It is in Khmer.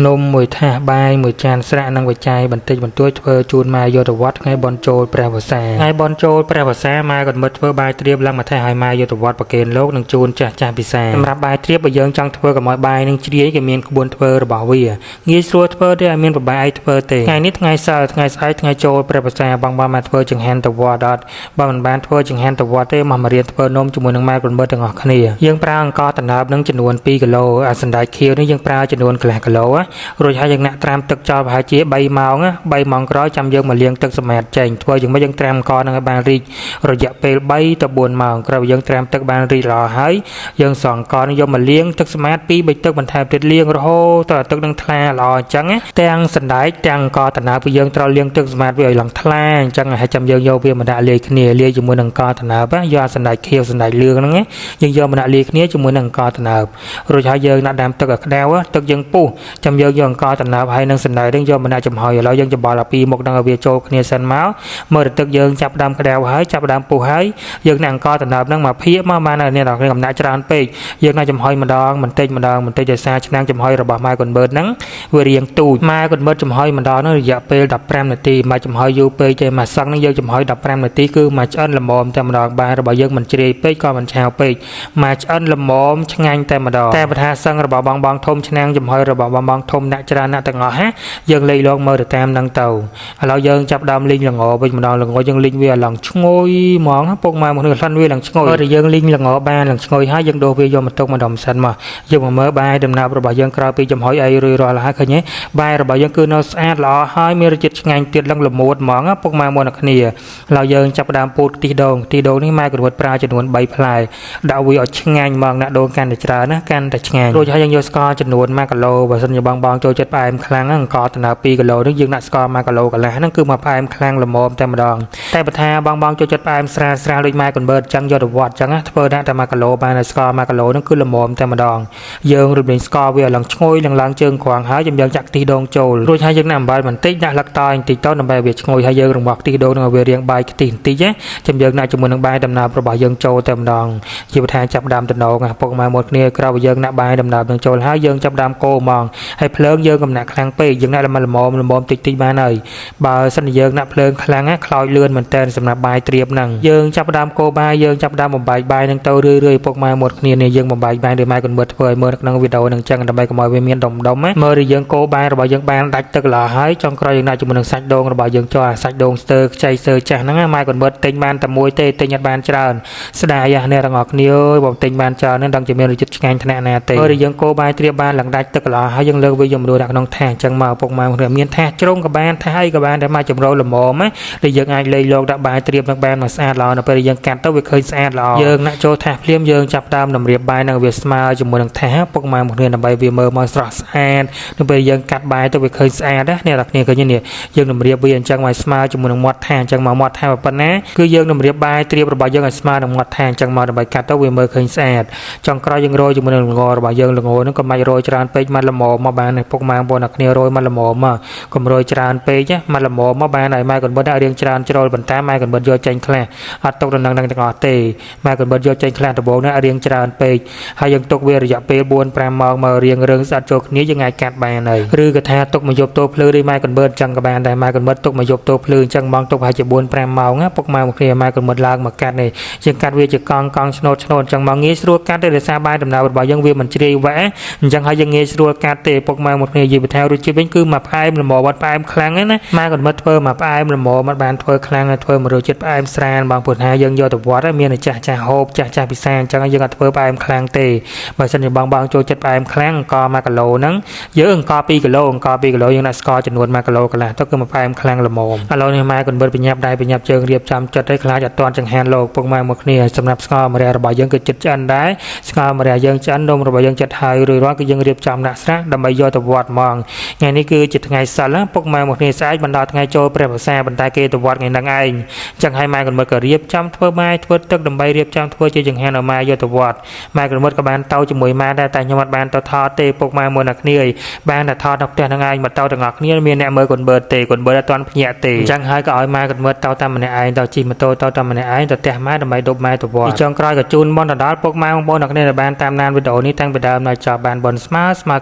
នំមួយថាសបាយមួយចានស្រាក់និងបច្ច័យបន្តិចបន្តួចធ្វើជូនម៉ែយកទៅវត្តថ្ងៃបុណ្យចូលព្រះវស្សាថ្ងៃបុណ្យចូលព្រះវស្សាម៉ែក៏មិត្តធ្វើបាយត្រៀមឡើងមកថេះឲ្យម៉ែយកទៅវត្តប្រគេនលោកនិងជូនចាស់ចាស់ពិសាសម្រាប់បាយត្រៀបបើយើងចង់ធ្វើកុំឲ្យបាយនឹងជ្រាយគេមានក្បួនធ្វើរបស់វាងាយស្រួលធ្វើទេឲ្យមានប្របាយអីធ្វើទេថ្ងៃនេះថ្ងៃសៅរ៍ថ្ងៃស្អែកថ្ងៃចូលព្រះវស្សាបងបងមកធ្វើចង្ហាន់ទៅវត្តអត់បើមិនបានធ្វើចង្ហាន់ទៅវត្តទេមកមករៀនធ្វើនំជាមួយនឹងម៉ែកូនមើលទាំងអស់គ្នាយើងប្រើអង្ករដំណើបនឹងចំនួន2គីឡូអាសណ្តែកខៀវនេះយើងប្រើចំនួនកន្លះគីឡូណា រួចហើយយើងដាក់ត្រាំទឹកចោលប្រហែលជា3ម៉ោងណា3ម៉ោងក្រោយចាំយើងមកលាងទឹកសម្អាតចេញធ្វើយ៉ាងម៉េចយើងត្រាំអង្ករនឹងឲ្យបានរីករយៈពេល3ទៅ4ម៉ោងក្រោយពីយើងត្រាំទឹកបានរីកល្អហើយយើងស្រង់អង្ករនឹងយកមកលាងទឹកសម្អាត2 3ទឹកបន្ថែមទៀតលាងរហូតដល់ទឹកនឹងថ្លាល្អអញ្ចឹងណាទាំងសណ្តែកទាំងអង្ករដំណើបពីយើងត្រូវលាងទឹកសម្អាតវាឲ្យឡើងថ្លាអញ្ចឹងហើយចាំយើងយកវាមកដាក់លាយគ្នាលាយជាមួយនឹងអង្ករដំណើបណាយកអាសណ្តែកខៀវសណ្តែកលឿងហ្នឹងណាយើងយកមកដាក់លាយគ្នាជាមួយនឹងអង្ករដំណើបរួចហើយយើងដាក់ដាំទឹកឲ្យក្តៅទឹកយើងពុះ ចាំយើងយកអង្ករដំណើបហើយនឹងសណ្តែកនឹងយកមកដាក់ចំហុយឥឡូវយើងច្របល់អាពីរមុខនឹងឲ្យវាចូលគ្នាសិនមកមើលទៅទឹកយើងចាប់ដើមក្តៅហើយចាប់ដើមពុះហើយយើងដាក់អង្ករដំណើបនឹងមកភាកមកបានហើយអ្នកនរគ្នាកំណាក់ច្រើនពេកយើងដាក់ចំហុយម្ដងបន្តិចម្ដងបន្តិចដោយសារឆ្នាំងចំហុយរបស់ម៉ែកូនបឺតហ្នឹងវារៀងទូចម៉ែកូនបឺតចំហុយម្ដងហ្នឹងរយៈពេល15នាទីមកចំហុយយូរពេកទេមកសឹងហ្នឹងយើងចំហុយ15នាទីគឺមកឆ្អិនល្មមតែម្ដងបាយរបស់យើងមិនជ្រាយពេកក៏មិនឆាវពេកមកឆ្អិនល្មមឆ្ងាញ់តែម្ដងតែបើថាសឹងរបស់បងបងធំឆ្នាំងចំហុយរបស់បងបងធំដាក់ច្រើនណាស់ទាំងអស់ណាយើងលេខលោកមើលទៅតាមហ្នឹងទៅឥឡូវយើងចាប់ដើមលីងល្ងវិញម្ដងល្ងយើងលីងវាឲ្យឡើងឈ្ងុយហ្មងពុកម៉ែមកនឹងក្លិនវាឡើងឈ្ងុយតែយើងលីងល្ងបានឡើងឈ្ងុយហើយយើងដូសវាយកមកទុកម្ដុំសិនមកយើងមកមើលបាយដំណើបរបស់យើងក្រោយពីចំហុយអីរួចរាល់ហើយឃើញទេបាយរបស់យើងគឺនៅស្អាតល្អហើយមានរសជាតិឆ្ងាញ់ទៀតឡើងល្មួតហ្មងពុកម៉ែមកនឹងគ្នាឥឡូវយើងចាប់ដើមពូតខ្ទិះដូងខ្ទិះដូងនេះម៉ែក៏រួចប្រើចំនួន3ផ្លែដាក់វាឲ្យឆ្ងាញ់ហ្មងដាក់ដូងកាន់តែច្រើនណាកាន់តែឆ្ងាញ់រួចហើយយើងយកស្ករចំនួន1គីឡូបើសិនជាបងបងចូលចិត្តផ្អែមខ្លាំងអង្ករដំណើប2គីឡូនេះយើងដាក់ស្ករ1គីឡូកន្លះហ្នឹងគឺមកផ្អែមខ្លាំងល្មមតែម្ដងតែបើថាបងបងចូលចិត្តផ្អែមស្រាលស្រាលដូចម៉ែកូនបឺតចឹងយកទៅវត្តចឹងណាធ្វើដាក់តែ1គីឡូបានហើយស្ករ1គីឡូហ្នឹងគឺល្មមតែម្ដងយើងរំលែងស្ករវាឲ្យឡើងឈ្ងុយឡើងឡើងជើងក្រងហើយយើងចាក់ខ្ទិះដូងចូលរួចហើយយើងដាក់អំបិលបន្តិចដាក់លឹកតយបន្តិចទៅដើម្បីឲ្យវាឈ្ងុយហើយយើងរំងាស់ខ្ទិះដូងនឹងឲ្យវារាងបាយខ្ទិះបន្តិចណាចាំយើងដាក់ជាមួយនឹងបាយដំណើបរបស់យើងចូលតែម្ដងជាប្រធានចាប់ដើមតំណងពុកម៉ែមួយគ្នាក្រោយពីយើងដាក់បាយដំណើបនឹងចូលហើយយើងចាប់ដើមកូរហ្មងហើយភ្លើងយើងកំណាក់ខ្លាំងពេកយើងដាក់ល្មមល្មមល្មមតិចតិចបានហើយបើសិនជាយើងដាក់ភ្លើងខ្លាំងណាខ្លោចលឿនមែនតើសម្រាប់បាយត្រៀបហ្នឹងយើងចាប់ដើមកូរបាយយើងចាប់ដើមបំបែកបាយហ្នឹងទៅរឿយរឿយពុកម៉ែមួយគ្នានេះយើងបំបែកបាយដោយម៉ែកូនមើលធ្វើឲ្យមើលនៅក្នុងវីដេអូហ្នឹងចឹងដើម្បីកុំឲ្យវាមានដុំដុំណាមើលឬយើងកូរបាយរបស់យើងបានដាច់ទឹកល្អហើយចុងក្រោយយើងដាក់ជាមួយនឹងសាច់ដូងរបស់យើងចូលអាសាច់ដូងស្ទើខ្ចីស្ទើចាស់ហ្នឹងណាម៉ែកូនមើលទិញបានតែមួយទេទិញអត់បានច្រើនស្ដាយយ៉ាអ្នកទាំងអស់គ្នាអើយបើទិញបានច្រើនហ្នឹងដឹងជាមានរសជាតិឆ្ងាញ់ថ្នាក់ណាទេមើលឬយើងកូរបាយត្រៀបបានឡើងដាច់ទឹកល្អហើយយើងលើកវាយកម្រួដាក់ក្នុងថាសអញ្ចឹងមកពុកម៉ែមានថាសជ្រុងក៏បានថាសអីក៏បានតែមកចម្រោល្មមណាដែលយើងអាចលេងលោកដាក់បាយត្រៀបនឹងបានមកស្អាតល្អនៅពេលយើងកាត់ទៅវាឃើញស្អាតល្អយើងដាក់ចូលថាសភ្លាមយើងចាប់ដើមតម្រៀបបាយនឹងវាស្មើជាមួយនឹងថាសពុកម៉ែមកគ្នាដើម្បីវាមើលមកស្រស់ស្អាតនៅពេលយើងកាត់បាយទៅវាឃើញស្អាតណាអ្នកទាំងគ្នាឃើញនេះយើងតម្រៀបវាអញ្ចឹងឲ្យស្មើជាមួយនឹងមាត់ថាសអញ្ចឹងមកមាត់ថាសប៉ុណ្ណាគឺយើងតម្រៀបបាយត្រៀបរបស់យើងឲ្យស្មើនឹងមាត់ថាសអញ្ចឹងមកដើម្បីកាត់ទៅវាមើលឃើញស្អាតចុងក្រោយយើងរោយជាមួយនឹងល្ងរបស់យើងល្ងហ្នឹងក៏មិនរោយច្រើនពេកមកល្មមមកបានពុកម៉ែបងប្អូនអ្នកគ្នារោយមកល្មមមកកុំរោយច្រើនពេកមកល្មមមកបានហើយម៉ែកូនបុតដាក់រៀងច្រើនជ្រុលប៉ុន្តែម៉ែកូនបុតយកចេញខ្លះអត់ទុកដល់នឹងទាំងអស់ទេម៉ែកូនបុតយកចេញខ្លះដំបូងនេះរៀងច្រើនពេកហើយយើងទុកវារយៈពេល4 5ម៉ោងមករៀងរឿងស្អិតចូលគ្នាយើងអាចកាត់បានហើយឬក៏ថាទុកមកយប់ទោភ្លឺឬម៉ែកូនបុតចឹងក៏បានដែរម៉ែកូនបុតទុកមកយប់ទោភ្លឺអញ្ចឹងម៉ោងទុកប្រហែលជា4 5ម៉ោងណាពុកម៉ែមកគ្នាម៉ែកូនបុតឡើងមកកាត់នេះយើងកាត់វាជាកង់កង់ឆ្នោតឆ្នោតអញ្ចឹងមកងាយស្រួលកាត់ទេដោយសារបាយដំណើបរបស់យើងវាមិនជ្រាយវ៉ាអញ្ចឹងហើយយើងងាយស្រួលកាត់ទេពុកម៉ែមកគ្នានិយាយថារសជាតិវិញគឺមកផ្អែមល្មមអត់ផ្អែមខ្លាំងទេណាម៉ែកូនមិត្តធ្វើមកផ្អែមល្មមអត់បានធ្វើខ្លាំងទេធ្វើមករសជាតិផ្អែមស្រាលបងព្រោះថាយើងយកទៅវត្តហើយមានតែចាស់ចាស់ហូបចាស់ចាស់ពិសាអញ្ចឹងយើងអត់ធ្វើផ្អែមខ្លាំងទេបើសិនជាបងបងចូលចិត្តផ្អែមខ្លាំងអង្ករ1គីឡូហ្នឹងយើងអង្ករ2គីឡូអង្ករ2គីឡូយើងដាក់ស្ករចំនួន1គីឡូកន្លះទៅគឺមកផ្អែមខ្លាំងល្មមឥឡូវនេះម៉ែកូនមិត្តបញ្ញាប់ដៃបញ្ញាប់ជើងរៀបចំចិត្តឲ្យខ្លាចអត់ទាន់ចង្ហាន់លោកពុកម៉ែមកគ្នាសម្រាប់ស្ករម្រះរបស់យើងគឺចិត្តឆ្អិនដែរស្ករម្រះយើងឆ្អិននំរបស់យើងចិត្តហើយរួចរាល់គឺយើងរៀបចំដាក់ស្រាក់ដើម្បីយកទៅវត្តហ្មងថ្ងៃនេះគឺជាថ្ងៃសិលពុកម៉ែមកគ្នាស្អែកបណ្ដោះថ្ងៃចូលព្រះវស្សាប៉ុន្តែគេទៅវត្តថ្ងៃហ្នឹងឯងអញ្ចឹងហើយម៉ែកូនមិត្តក៏រៀបចំធ្វើបាយធ្វើទឹកដើម្បីរៀបចំធ្វើជាចង្ហាន់ឲ្យម៉ែយកទៅវត្តម៉ែកូនមិត្តក៏បានទៅជាមួយម៉ែដែរតែខ្ញុំអត់បានទៅថតទេពុកម៉ែមួយអ្នកគ្នាបានតែថតនៅផ្ទះហ្នឹងឯងមកទៅទាំងអស់គ្នាមានអ្នកមើលកូនបឺតទេកូនបឺតអត់ទាន់ភ្ញាក់ទេអញ្ចឹងហើយក៏ឲ្យម៉ែកូនបឺតទៅតាមម្នាក់ឯងទៅជិះម៉ូតូទៅតាមម្នាក់ឯងទៅផ្ទះម៉ែដើម្បីដប់ម៉ែទៅវត្តចុងក្រោយក៏ជូនបុណ្យទៅដល់ពុកម៉ែបងប្អូនអ្នកគ្នាដែលបានតាមដានវីដេអូនេះតាំងពីដើមដល់ចប់បានបុណ្យស្មើស្មើ។